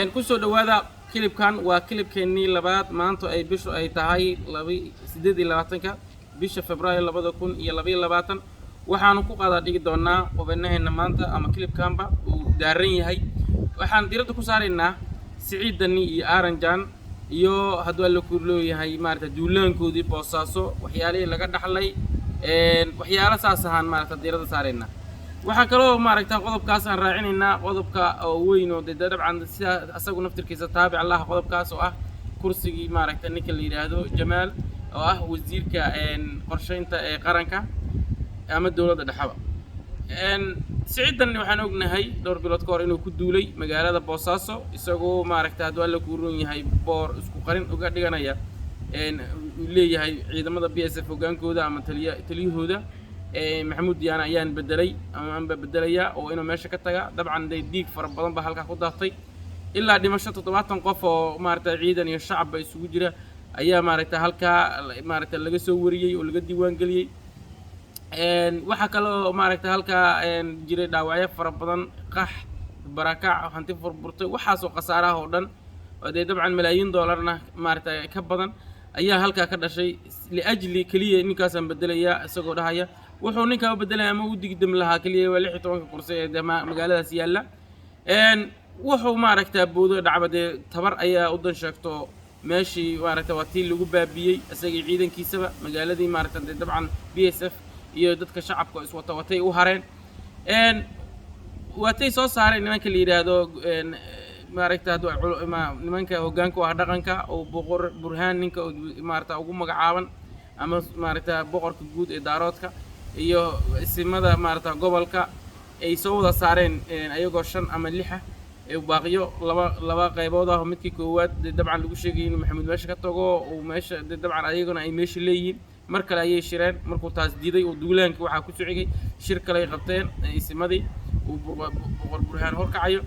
Kusoo dhawaada clipkan. Waa clipkeennii labaad. Maanta ay bishu ay tahay 28-ka bisha Februaayo 2022, waxaanu ku qaadaa dhigi doonaa qubanaheena maanta ama clipkanba uu daaran yahay. Waxaan diiradda ku saaraynaa Siciid Dani iyo Aaranjan iyo hadduu Alla ku leeyahay maarata duulaankoodii Boosaaso, waxyaalihii laga dhaxlay, waxyaalo saas ahaan maarata diiradda saaraynaa. Waxaa kaloo maaragta qodobkaas aan raacinaynaa qodobka oo weyn oo dee dabcan sidaa asagu naftirkiisa taabic laha, qodobkaas oo ah kursigii maaragta ninka la yidhaahdo Jamaal oo ah wasiirka qorsheynta ee qaranka ama dowladda dhexaba. Siciidan waxaan ognahay dhowr bilood ka hor inuu ku duulay magaalada Boosaaso, isagoo maaragta hadduu Alla kuu ron yahay boor isku qarin uga dhiganaya uu leeyahay ciidamada BSF hoggaankooda ama taliyahooda Maxamuud Diyaana ayaan bedelay ama anba bedelayaa oo inuu meesha ka taga. Dabcan dee dhiig fara badan baa halkaa ku daatay, ilaa dhimasho 70 qof oo maaragta ciidan iyo shacabba isugu jira ayaa maaragta halkaa maaragta laga soo wariyey oo laga diiwaan geliyey. Waxaa kaloo maaragta halkaa jiray dhaawacyo fara badan, qax, barakac, hanti furburtay, waxaasoo khasaaraha oo dhan oo dee dabcan malaayiin doolarna maaragta ka badan ayaa halkaa ka dhashay, liajli keliya ninkaasaan bedelayaa isagoo dhahaya. Wuxuu ninkaa u bedelaya ama u digdam lahaa keliya waa 16-ka kursi ee dee magaaladaas yaalla. Wuxuu maaragta boodo dhacba dee tabar ayaa u dan sheegto meeshii maaragta waa tii lagu baabiyey isagii ciidankiisaba magaaladii. Maaragta dee dabcan BSF iyo dadka shacabka iswata watay u hareen, waatay soo saareen nimanka la yidhaahdo maaragta nimanka hoggaanka u ah dhaqanka oo Boqor Burhaan ninka maaragta ugu magacaaban ama maaragta boqorka guud ee Daaroodka iyo isimada maaragta gobolka ay soo wada saareen ayagoo shan ama lix ah baaqiyo laba laba qaybood ah. Midkii koowaad dee dabcan lagu sheegayay inuu Maxamuud meesha ka tago, uu meesha dee dabcan ayaguna ay meesha leeyihiin. Mar kale ayay shireen. Markuu taas diiday oo duulaanka waxaa ku soo xigay shir kale ay qabteen isimadii uu Boqor Burhaan horkacayo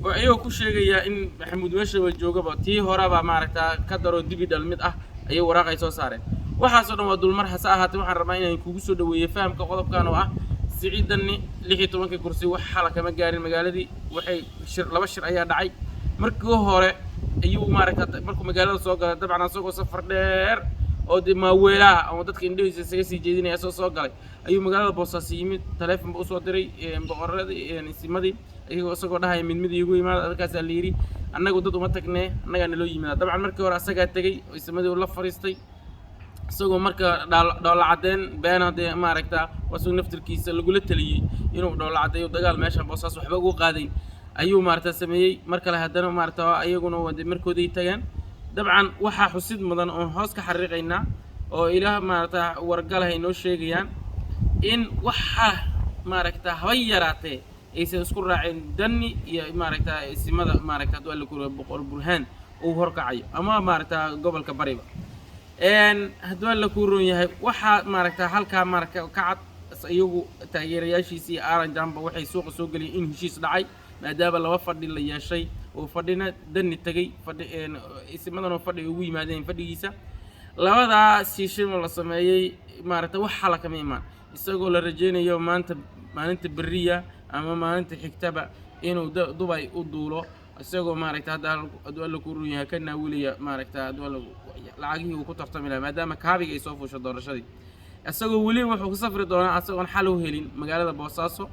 oo iyagoo ku sheegaya in Maxamuud meeshaba joogaba, tii horeba maaragtaa ka daro dibi dhal mid ah ayay waraaq ay soo saareen. Waxaasoo dhan waa dulmar. Hase ahaatee, waxaan rabaa inaan kugu soo dhaweeyo fahamka qodobkan oo ah Siciidani 16-kii kursi wax xala kama gaarin magaaladii. Waxay shir, laba shir ayaa dhacay. Markii hore ayuu maaragta markuu magaalada soo galay, dabcan asagoo safar dheer oo dee maaweelaha ama dadka indhihiisa isaga sii jeedinaya asagoo soo galay ayuu magaalada Boosaaso yimid. Taleefon ba usoo diray boqoradii, isimadii, iyagoo isagoo dhahaya mid mid iigu yimaada. Halkaasaa la yidhi annagu dad uma tagnee, annagaa naloo yimaada. Dabcan markii hore asagaa tegey oo isimadii ula fariistay, isagoo marka dhoolla caddeyn beena dee maaragta asagoo naftirkiisa lagula taliyey inuu dhoolla caddeeyo dagaal meeshan Boosaas waxba ugu qaadayn ayuu maaragta sameeyey. Mar kale haddana maaragta ayaguna wade markooday tageen. Dabcan waxaa xusid mudan oon hoos ka xariiqaynaa oo ilaah maaragta wargalahay noo sheegayaan in waxa maaragta haba yaraatee aysan isku raaceen Dani iyo maaragta isimada maaragta hadduu Alla kuriyo Boqor Burhaan uu horkacayo ama maaragta gobolka Bariba. Hadduu Alla kuu roon yahay, waxaa maaragta halkaa maaragta ka cad iyagu taageerayaashiisa iyo Aaran Jamba waxay suuqa soo geliyeen in heshiis dhacay, maadaama laba fadhi la yeeshay oo fadhina Dani tegey, fadhi isimadan oo fadhi ugu yimaadeen fadhigiisa. Labadaa siishimo la sameeyey maaragta wax xala kama imaan, isagoo la rajaynayo maanta, maalinta berriya ama maalinta xigtaba inuu Dubay u duulo, isagoo maaragta hadda hadduu Alla kuu run yahay ka naawilaya maaragta hadduu Alla lacagihii uu ku tartami lahaa, maadaama kaabiga ay soo fuusho doorashadii. Isagoo weli wuxuu ku safri doonaa asagoon xal u helin magaalada Boosaaso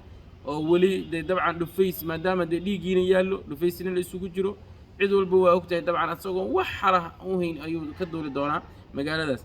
oo weli dee dabcan dhufays, maadaama dee dhiiggiina yaallo, dhufaysna la isugu jiro, cid walba waa ogtahay. Dabcan isagoo wax xalah u hayn ayuu ka duuli doonaa magaaladaas.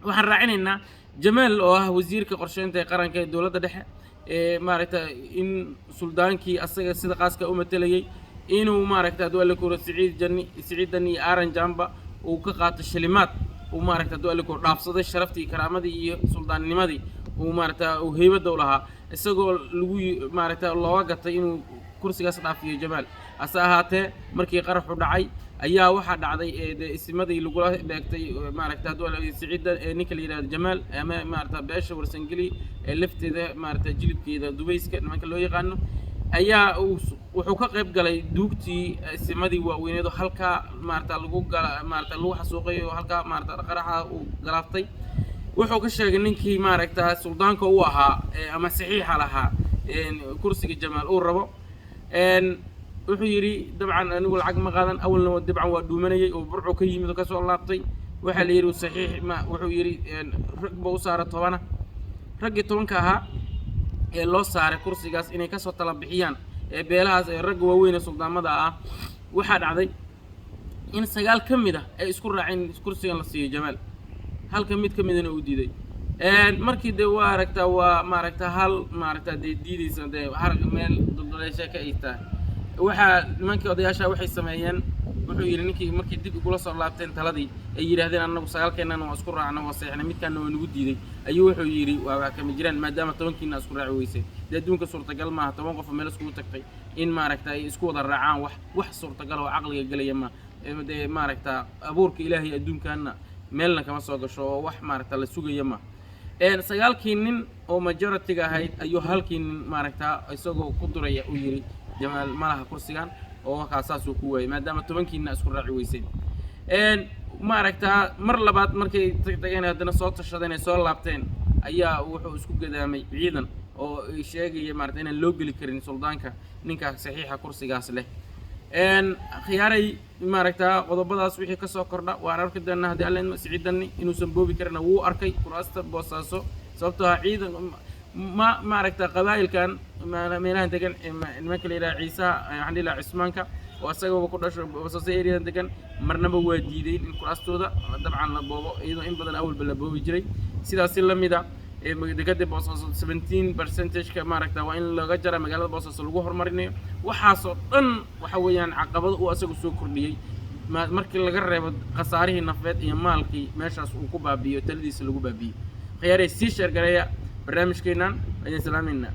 Waxaan raacinaynaa Jamaal oo ah wasiirka qorsheynta ee qaranka ee dowladda dhexe ee maaragta in suldaankii asaga sida qaaska u matelayay inuu maaragta hadduu Alla kuro Siciid Jani, Siciid Dani iyo Aaran Jamba uu ka qaato shilimaad, uu maaragta hadduu Alla kuro dhaafsaday sharaftii, karaamadii iyo suldaannimadii uu maaragta uu heybadda u lahaa, isagoo lagu maaragta looga gatay inuu kursigaas dhaafiyo Jamaal. Hase ahaatee, markii qaraxu dhacay ayaa waxaa dhacday dee isimadii lagula beegtay maaragta hadduu Siciidda ninka la yidhahdo Jamaal ama maaragta beesha Warsangeli ee lafteeda maaragta jilibkeeda dubayska nimanka loo yaqaano ayaa uu wuxuu ka qayb galay duugtii isimadii waaweyneed oo halkaa maaragta lagu gala maaragta lagu xasuuqay oo halkaa maaragta qaraxa uu galaaftay. Wuxuu ka sheegay ninkii maaragta suldaanka u ahaa ama saxiixa lahaa kursiga Jamaal uu rabo. Wuxuu yidhi dabcan anigu lacag ma qaadan, awalna dabcan waa dhuumanayay oo Burcu ka yimid oo kasoo laabtay. Waxaa la yidhi saxiix ma. Wuxuu yidhi rag ba u saara 10-a. Raggii 10-ka ahaa ee loo saaray kursigaas inay kasoo tala bixiyaan ee beelahaas ee ragga waaweyn ee suldaamada ah, waxaa dhacday in sagaal ka mid ah ay isku raaceen kursigan la siiyo Jamaal, halka mid ka midana uu diiday. Markii dee waa aragtaa, waa maaragtaa, hal maaragtaa dee diideysa, dee harag meel duldaleesha ka ay tahay. Waxaa nimankii odayaasha waxay sameeyeen, wuxuu yidhi ninkii, markii dib igula soo laabteen taladii, ay yidhaahdeen annagu sagaalkeennana waa isku raacna, waa seexnay, midkaana waa nagu diiday, ayuu wuxuu yidhi waa wax kama jiraan, maadaama 10-kiina isku raaci weysay. Dee adduunka suurtagal maaha 10 qof oo meel iskugu tagtay in maaragta ay isku wada raacaan. Wax suurtagal oo caqliga gelaya ma dee maaragta abuurka Ilaahay adduunkaana meelna kama soo gasho oo wax maaragta la sugaya ma. Sagaalkii nin oo majority-ga ahayd ayuu halkii nin maaragta isagoo ku duraya uu yidhi Jamaal ma laha kursigan, oo wakaa saasuu ku waayey maadaama 10-kiina isku raaci weyseen. Maaragtaa mar labaad markay tageen, haddana soo tashadeen ay soo laabteen, ayaa wuxuu isku gadaamay ciidan oo sheegaya maarata inaan loo geli karin suldaanka ninka saxiixa kursigaas leh. Khiyaaray, maaragtaa qodobadaas wixii kasoo kordha waan arki doonaa haddii Alla idmo. Siciidani inuusan boobi karina wuu arkay kuraasta Boosaaso, sababtoo ah ciidan ma maaragta qabaa'ilkan meelahan degan, nimanka la yidhaha Ciisaha, waxaan dhihi lahaa Cismaanka oo isagaba ku dhasho Boosaaso areadan degan, marnaba waa diideyn in kuraastooda dabcan la boobo, iyadoo in badan awalba la boobi jiray. Sidaasi la mid a dekada Boosaaso 17 percentage-ka maaragta waa in laga jara magaalada Boosaaso lagu horumarinayo. Waxaasoo dhan waxa weeyaan caqabado uu asagu soo kordhiyey, markii laga reebo khasaarihii nafeed iyo maalkii meeshaas uu ku baabi'iyo, taladiisa lagu baabi'iyey. Khiyaaray, sii share gareeya barnaamijkeennan. Waa idin salaameynaa.